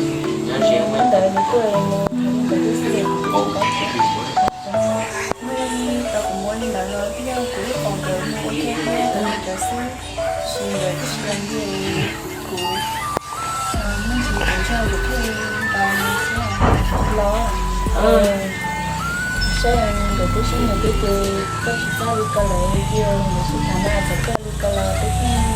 Ntawd nws tuaj mus tham li ntawd xwb, kuv twb tsis paub thiab. Muaj li tau kuv muab li ntawd los yog kuv ib qho nkawd mus ua ke thiab nkawd xwb, tab sis nkawd twb tsis los ntsia kuv. Muaj ntsis kuv ntsog kuv thiaj li ntaus nws xwb los. Saib nkawd twb saib nws twb ces koj tsis txawj li ko lawm, yog nkawd sib tham mas txawm kawg li ko los twb txawj.